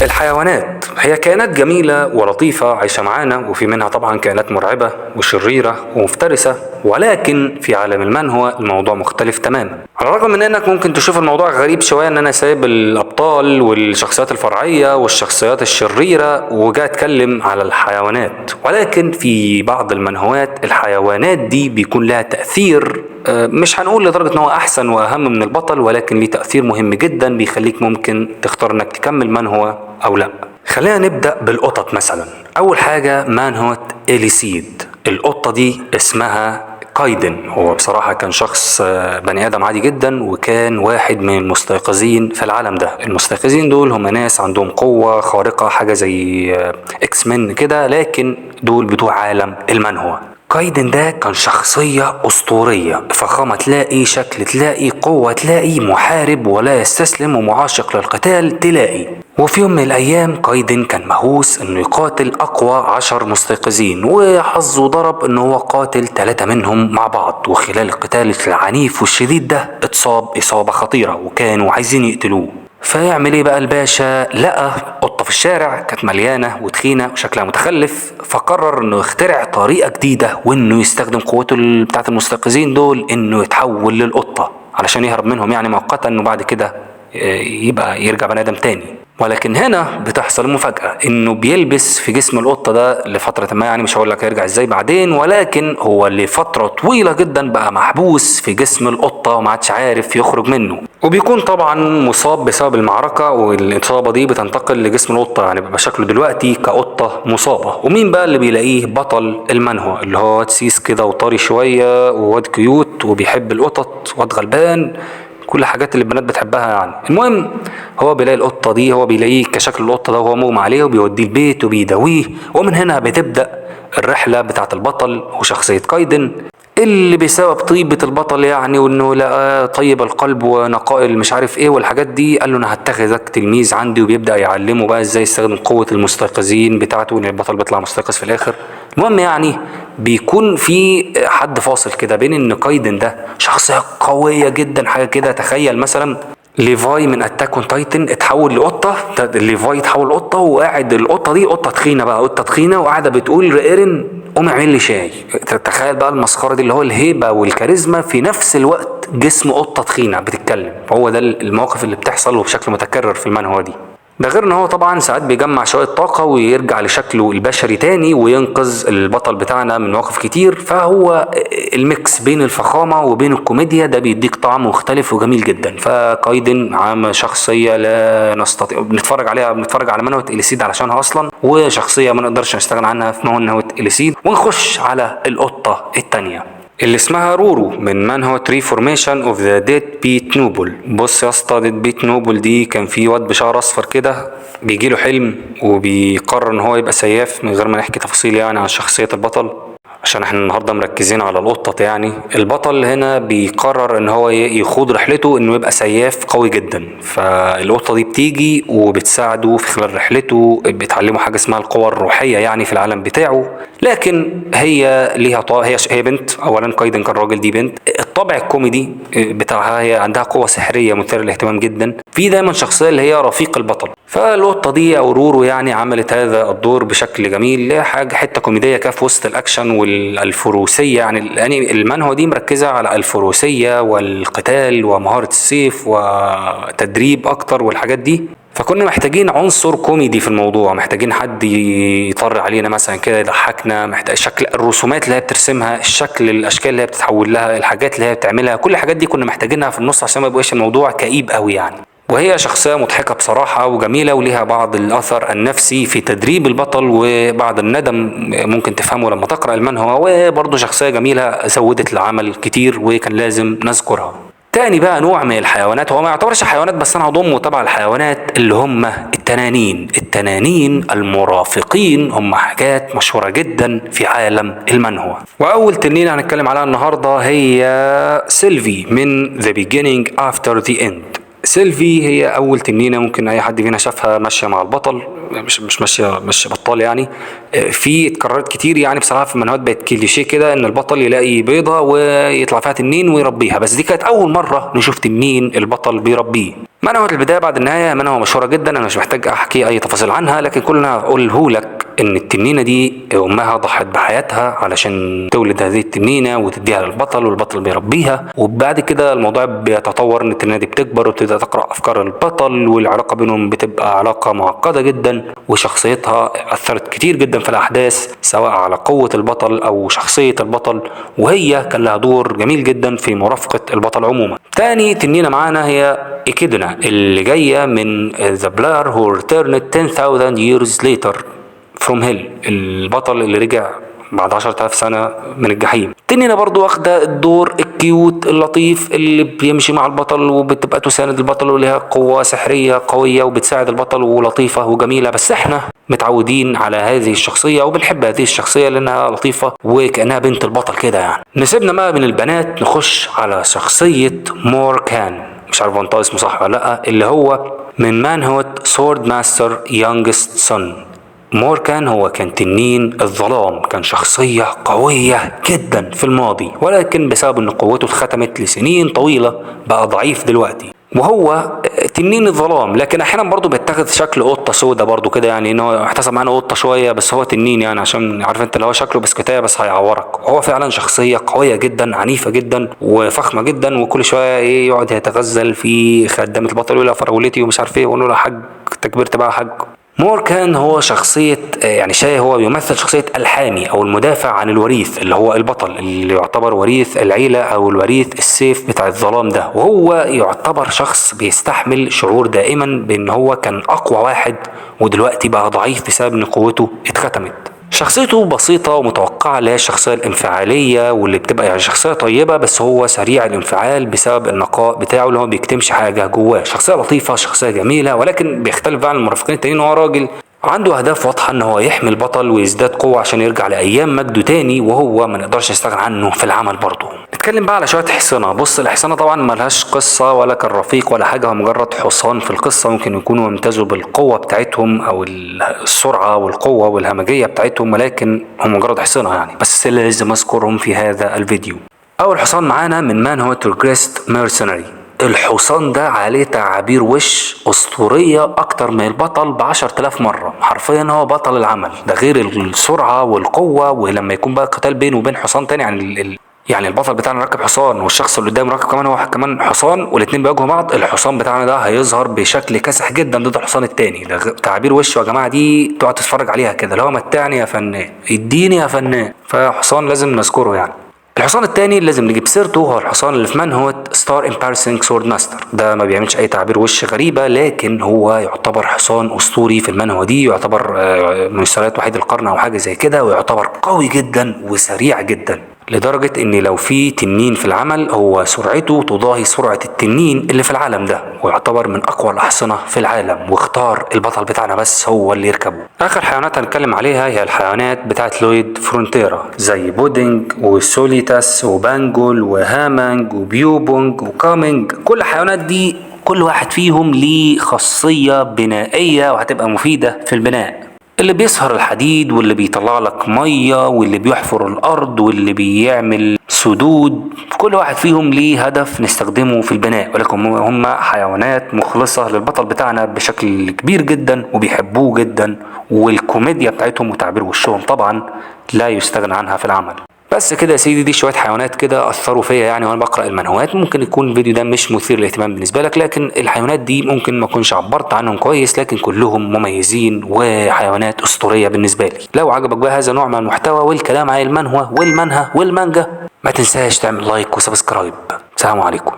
الحيوانات هي كائنات جميلة ولطيفة عايشة معانا، وفي منها طبعا كائنات مرعبة وشريرة ومفترسة، ولكن في عالم المانهوا الموضوع مختلف تماما. على الرغم من انك ممكن تشوف الموضوع غريب شوية ان انا سايب الابطال والشخصيات الفرعية والشخصيات الشريرة وجاي اتكلم على الحيوانات، ولكن في بعض المانهوات الحيوانات دي بيكون لها تأثير، مش هنقول لدرجة ان هو احسن واهم من البطل، ولكن ليه تأثير مهم جدا بيخليك ممكن تختار انك تكمل مانهوا او لا. خلينا نبدأ بالقطط مثلا. اول حاجة مانهوا اليسيد. القطة دي اسمها كايدن. هو بصراحة كان شخص، بني آدم عادي جدا، وكان واحد من المستيقظين في العالم ده. المستيقظين دول هم ناس عندهم قوة خارقة، حاجة زي اكس مان كده، لكن دول بتوع عالم المانهوا. كايدن ده كان شخصية أسطورية، فخامة تلاقي، شكل تلاقي، قوة تلاقي، محارب ولا يستسلم، ومعاشق للقتال تلاقي. وفي يوم من الأيام كايدن كان مهووس إنه يقاتل أقوى 10 مستيقظين، وحظه ضرب إنه هو قاتل 3 منهم مع بعض، وخلال القتال العنيف والشديد ده اتصاب إصابة خطيرة وكانوا عايزين يقتلوه. فيعمل ايه بقى الباشا؟ لقى قطة في الشارع كانت مليانة وتخينة وشكلها متخلف، فقرر انه يخترع طريقة جديدة وانه يستخدم قوته بتاعت المستيقظين دول انه يتحول للقطة علشان يهرب منهم مؤقتا، وبعد كده يبقى يرجع بني ادم تاني. ولكن هنا بتحصل مفاجأة، انه بيلبس في جسم القطة ده لفترة ما، مش هقول لك هيرجع ازاي بعدين، ولكن هو لفترة طويلة جدا بقى محبوس في جسم القطة وما عادش عارف يخرج منه، وبيكون طبعا مصاب بسبب المعركة، والإصابة دي بتنتقل لجسم القطة، بيبقى شكله دلوقتي كقطة مصابة. ومين بقى اللي بيلاقيه؟ بطل المانهوا اللي هو تسيس كده وطري شوية وواد cute وبيحب القطط واد غلبان، كل الحاجات اللي البنات بتحبها. المهم هو بيلاقي القطة دي، هو بيلاقيه كشكل القطة ده وهو مغمى عليه، وبيوديه البيت وبيداويه، ومن هنا بتبدأ الرحلة بتاعت البطل وشخصية كايدن، اللي بسبب طيبة البطل وانه لقى طيب القلب ونقاء مش عارف ايه والحاجات دي، قال له انا هتخذك تلميذ عندي، وبيبدأ يعلمه بقى ازاي يستخدم قوة المستيقظين بتاعته، وان البطل بيطلع مستيقظ في الاخر. المهم بيكون في حد فاصل كده بين ان كايدن ده شخصية قوية جدا، حاجة كده تخيل مثلا ليفاي من Attack on Titan اتحول لقطة، ليفاي اتحول لقطة وقاعد القطة دي قطة تخينة بقى، قطة تخينة وقاعدة بتقول لإيرين قوم اعمل لي شاي. تخيل بقى المسخرة دي اللي هو الهيبة والكاريزما في نفس الوقت جسم قطة تخينة بتتكلم. فهو ده المواقف اللي بتحصل وبشكل متكرر في المانهوا دي. ده غير ان هو طبعا ساعات بيجمع شوية طاقة ويرجع لشكله البشري تاني وينقذ البطل بتاعنا من مواقف كتير. فهو ال mix بين الفخامة وبين الكوميديا ده بيديك طعم مختلف وجميل جدا. فكايدن عام شخصية لا نستطيع بنتفرج عليها، بنتفرج على مانهوا اليسيد علشانها اصلا، وشخصية ما نقدرش نستغنى عنها في مانهوا اليسيد. ونخش على القطة التانية اللي اسمها رورو من مانهوا Reformation of the Deadbeat Noble. بص يا اسطى، Deadbeat Noble دي كان في واد بشعر اصفر كده بيجي له حلم وبيقرر ان هو يبقى سياف، من غير ما نحكي تفاصيل عن شخصية البطل عشان احنا النهارده مركزين على القطط. البطل هنا بيقرر ان هو يخوض رحلته انه يبقى سياف قوي جدا، فالقطه دي بتيجي وبتساعده في خلال رحلته، بتعلمه حاجه اسمها القوى الروحيه في العالم بتاعه. لكن هي ليها هي بنت اولا، كايدن كان راجل، دي بنت. الطابع الكوميدي بتاعها، هي عندها قوه سحريه مثيره للاهتمام جدا. في دايما شخصيه اللي هي رفيق البطل، فالقطه دي او رورو عملت هذا الدور بشكل جميل، ليها حاجه حته كوميديه كده في وسط الاكشن والفروسيه. المانهوا دي مركزه على الفروسيه والقتال ومهاره السيف وتدريب اكتر والحاجات دي، فكنا محتاجين عنصر كوميدي في الموضوع، محتاجين حد يطر علينا مثلا كده يضحكنا، محتاج شكل الرسومات اللي هي بترسمها، الشكل، الاشكال اللي هي بتتحول لها، الحاجات اللي هي بتعملها، كل الحاجات دي كنا محتاجينها في النص عشان ما يبقاش الموضوع كئيب قوي. وهي شخصية مضحكة بصراحة وجميلة، وليها بعض الأثر النفسي في تدريب البطل وبعض الندم ممكن تفهمه لما تقرأ المانهوا، وبرضه شخصية جميلة زودت العمل كتير وكان لازم نذكرها. تاني بقى نوع من الحيوانات، هو ما يعتبرش حيوانات بس أنا هضمه تبع الحيوانات، اللي هم التنانين. التنانين المرافقين هم حاجات مشهورة جدا في عالم المانهوا. وأول تنين هنتكلم عليها النهاردة هي سيلفي من The Beginning After The End. سيلفي هي اول تنينه ممكن اي حد فينا شافها ماشية مع البطل، مش ماشية، مش بطال يعني. في اتكررت كتير يعني بصراحة في المانهوات، بقت كليشيه كده ان البطل يلاقي بيضة ويطلع فيها تنين ويربيها، بس دي كانت اول مرة نشوف تنين البطل بيربيه. منهوة البداية بعد النهاية منهوة مشهورة جدا، انا مش محتاج احكي اي تفاصيل عنها، لكن كل اللي هقوله لك ان التنينه دي امها ضحت بحياتها علشان تولد هذه التنينه وتديها للبطل، والبطل بيربيها. وبعد كده الموضوع بيتطور ان التنينه دي بتكبر وبتبدا تقرا افكار البطل، والعلاقة بينهم بتبقى علاقة معقدة جدا، وشخصيتها اثرت كتير جدا في الاحداث سواء على قوة البطل او شخصية البطل، وهي كان لها دور جميل جدا في مرافقة البطل عموما. تاني تنينه معانا هي ايكيدنا اللي جاية من The Player Who Returned 10,000 Years Later from Hell، البطل اللي رجع بعد 10,000 سنة من الجحيم. تنينة برضو واخدة الدور ال cute اللطيف اللي بيمشي مع البطل وبتبقى تساند البطل ولها قوة سحرية قوية وبتساعد البطل ولطيفة وجميلة، بس احنا متعودين على هذه الشخصية وبنحب هذه الشخصية لأنها لطيفة وكأنها بنت البطل كده يعني. نسيبنا بقى من البنات، نخش على شخصية موركان، مش عارف انطق اسمه صح ولا لأ، اللي هو من مانهوة Sword Master Youngest Son. موركان هو كان تنين الظلام، كان شخصية قوية جدا في الماضي، ولكن بسبب ان قوته اتختمت لسنين طويلة بقى ضعيف دلوقتي، وهو تنين الظلام، لكن احيانا برضه بيتخذ شكل قطة سودا برضه كده، يعني ان هو احتسب معانا قطة شوية بس هو تنين يعني، عشان عارف انت اللي هو شكله بسكوتايه بس هيعورك. هو فعلا شخصية قوية جدا، عنيفة جدا وفخمه جدا، وكل شوية ايه يقعد يتغزل في خدامه البطل يقول لها فراولتي ومش عارف ايه، ويقول له يا حاج انت كبرت بقى يا حاج. موركان هو شخصية يعني شاي، هو بيمثل شخصية الحامي أو المدافع عن الوريث اللي هو البطل اللي يعتبر وريث العيلة أو الوريث السيف بتاع الظلام ده، وهو يعتبر شخص بيستحمل شعور دائما بأن هو كان أقوى واحد ودلوقتي بقى ضعيف بسبب أن قوته اتختمت. شخصيته بسيطة ومتوقعة، اللي هي الشخصية الانفعالية واللي بتبقى يعني شخصية طيبة بس هو سريع الانفعال بسبب النقاء بتاعه اللي هو بيكتمش حاجة جواه. شخصية لطيفة، شخصية جميلة، ولكن بيختلف بقى عن المرافقين التانيين، هو راجل عنده أهداف واضحة إن هو يحمي البطل ويزداد قوة عشان يرجع لأيام مجده تاني، وهو ما نقدرش نستغنى عنه في العمل برضه. نتكلم بقى على شوية حصنة. بص الحصانة طبعا ملهاش قصة ولا كان رفيق ولا حاجة، هو مجرد حصان في القصة، ممكن يكونوا يمتازوا بالقوة بتاعتهم أو السرعة والقوة والهمجية بتاعتهم، ولكن هم مجرد حصنة يعني، بس اللي لازم أذكرهم في هذا الفيديو. أول حصان معانا من مانهوا Regressed Mercenary. الحصان ده عليه تعابير وش أسطورية أكتر من البطل ب10,000 مرة، حرفيا هو بطل العمل ده، غير السرعة والقوة، ولما يكون بقى قتال بينه وبين حصان تاني، يعني البطل بتاعنا راكب حصان والشخص اللي قدامه راكب كمان هو كمان حصان، والاتنين بيواجهوا بعض، الحصان بتاعنا ده هيظهر بشكل كاسح جدا ضد الحصان التاني. ده تعابير وشه يا جماعة دي تقعد تتفرج عليها كده، اللي هو متعني يا فنان، اديني يا فنان، فحصان لازم نذكره يعني. الحصان التاني اللي لازم نجيب سيرته هو الحصان اللي في مانهوة Star Embracing Sword Master. ده ما بيعملش اي تعابير وش غريبة، لكن هو يعتبر حصان اسطوري في المانهوا دي، يعتبر من سلالات وحيد القرن او حاجة زي كده، ويعتبر قوي جدا وسريع جدا، لدرجة ان لو في تنين في العمل هو سرعته تضاهي سرعة التنين اللي في العالم ده، ويعتبر من اقوى الاحصنة في العالم، واختار البطل بتاعنا بس هو اللي يركبه. اخر حيوانات هنتكلم عليها هي الحيوانات بتاعت لويد فرونتيرا، زي بودينج وسوليتاس وبانجول وهامانج وبيوبونج وكامينج. كل الحيوانات دي كل واحد فيهم ليه خاصية بنائية وهتبقى مفيدة في البناء، اللي بيسهر الحديد واللي بيطلع لك مية واللي بيحفر الأرض واللي بيعمل سدود، كل واحد فيهم ليه هدف نستخدمه في البناء، ولكن هم حيوانات مخلصة للبطل بتاعنا بشكل كبير جدا وبيحبوه جدا، والكوميديا بتاعتهم وتعبير وشهم طبعا لا يستغنى عنها في العمل. بس كده يا سيدي، دي شوية حيوانات كده أثروا فيا يعني وأنا بقرأ المانهوات. ممكن يكون الفيديو ده مش مثير للاهتمام بالنسبة لك، لكن الحيوانات دي ممكن ما أكونش عبرت عنهم كويس، لكن كلهم مميزين وحيوانات أسطورية بالنسبة لي. لو عجبك بقى هذا النوع من المحتوى والكلام عن المانهوا والمانها والمانجا، ما تنساش تعمل like و subscribe. سلام عليكم.